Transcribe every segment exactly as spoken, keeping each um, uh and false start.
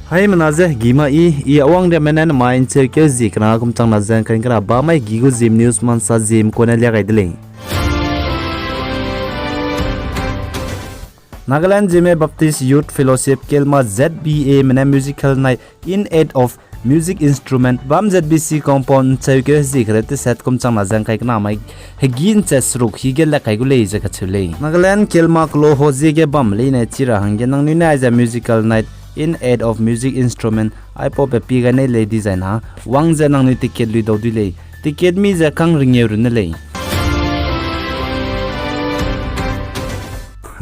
Haimena ze hegî ma i, i awang riamme ne namai ’ncheukeu zie kena kum changna ze ’ngkai kena bamai hegî gu Zeme News mansa Zeme kune lia gai de lei. Nagaland Zeme Baptist Youth Fellowship Kelma Z B A me ne musical night in aid of music instrument bam Z B C compound ’ncheukeu zie kere teset kum changna ze ’ngkai kena mai hegî ’nche seruk hige le kai gu lei ze kacheu lei. Nagaland Kelma kelo ho ziege bam leine chi ra hangge nangnui ne aize musical night in aid of music instrument aipaube pie gai nei lei dizai na, wang ze nangnui ticket lui dau dui lei. Ticket mi ze kang ringeu runne lei.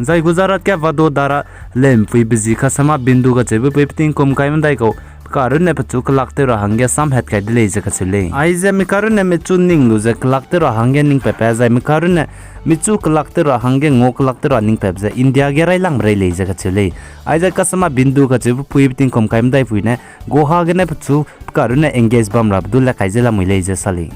Zai Gujarat ge Vadodara lempui bezi Khasama Bindu kacheube pui peting kum kai medai kau, peka runne pechu kelak tew ra hangge samhat kai de lei ze kacheu lei. Aize mika runne michu ning lu ze kelak tew ra hangge ning pepe, zai mika runne michu kelak tew ra hangge ngau kelak tew ra ning pep ze India ge railangbe rei lei ze kacheu lei. Aize Khasama Bindu kacheube pui peting kum kai medai pui ne Goa gene pechu peka runne engage bam rabe du le kai ze lamui lei ze sa lei.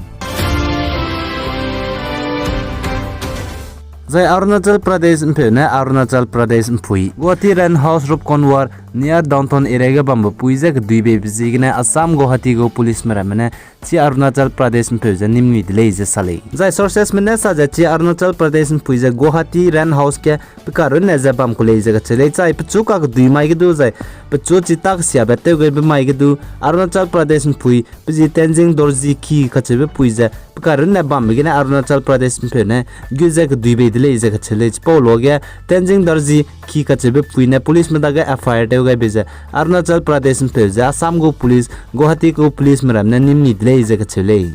Zai Arunachal Pradesh ’mpeu ne Arunachal Pradesh ’mpui Guwahati Rent House Rupkonwar near downtown area ge bambe pui ze kedui beibe ziegene Assam Guwahati gu police me ramme ne chi Arunachal Pradesh ’mpeu ze nimnui de lei ze sa lei. Zai sources me ne sa ze chi Arunachal Pradesh ’mpui ze Guwahati Rent House ge peka runne ze bam ku lei ze kacheu lei, chai pechu kakedui mai ge du zai pechu chi tak siabe tew gaibe mai ge du Arunachal Pradesh ’mpui pezi Tenzing Dorji Khi kacheube pui ze peka runne bambe gene Arunachal Pradesh ’mpeu ne gu ze kedui bei de lei ze kacheu lei, chipau lo ge Tenzing Dorji Khi kacheube pui ne police me dage F I R tew gaibe ze Arunachal Pradesh ’mpeu ze Assam gu police, Guwahati gu police me ram ne nimni de lei ze kacheu lei.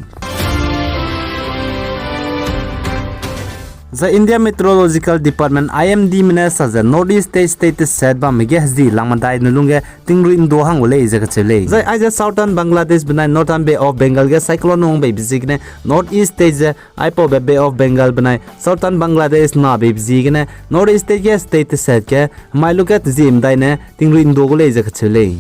Zai India Meteorological Department, I M D me ne sa ze North East state state teset bamme ge hezi langmedai nulung ge tingrui ’ndo hang gu lei ze kacheu lei. Zai aize Southern Bangladesh benai Northern Bay of Bengal ge cyclone wang beibe ziegene North East state ze aipaube Bay of Bengal benai Southern Bangladesh na beibe ziegene North East state ge state teset ge hemai lu ge tezi medai ne tingrui ’ndo gu lei ze kacheu lei.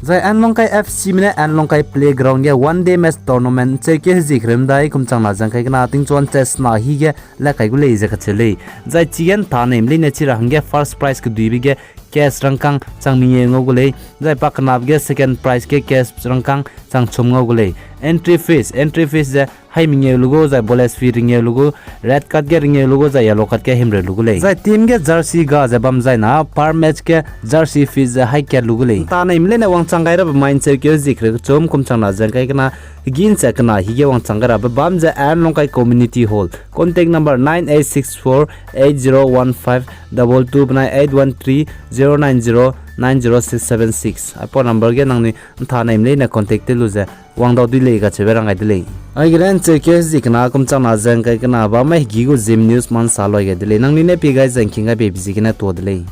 Zai Anlongkai F C me ne Anlongkai Playground ge one day match tournament ’ncheukeu hezi kereu medai kum changna ze ’ngkai kena tingchuan chess na hi ge le kai gu lei ze kacheu lei. Zai chige ’nta neime leine chi ra hangge first prize keduibe ge cash rangkâng chang mengeu ngau gu lei. Zai pakenabe ge second prize ge cash rangkâng chang chum ngau gu lei. Entry fees, entry fees ze hai mengeu lu gu, zai bonus fee ringeu lu gu, red card ge ringeu lu gu, zai yellow card ge himreu lu gu lei. Zai team ge jersey ga ze bam zai na per match ge jersey fees ze hai kat lu gu lei. ’Nta neime leine wangchang gai rabe mai ’ncheukeu hezi kereu kechum kum changna ze ’ngkai kena hegî ’nche kena hi ge wangchang gai rabe bam ze Anlongkai Community Hall, contact number nine eight six four eight zero one five double two benai eight one three zero nine zero nine zero six seven six. Aipau number ge nangnui ’nta neime leine contact tew lu ze wang dau dui lei kacheube rang gai de lei. Aigene ’ncheukeu hezi kena kum changna ze ’ngkai kena bamai hegî gu Zeme News mansa loi gai de lei. Nangnui ne pie gai ze ’ngking gai beibe ziegene tuâ de lei.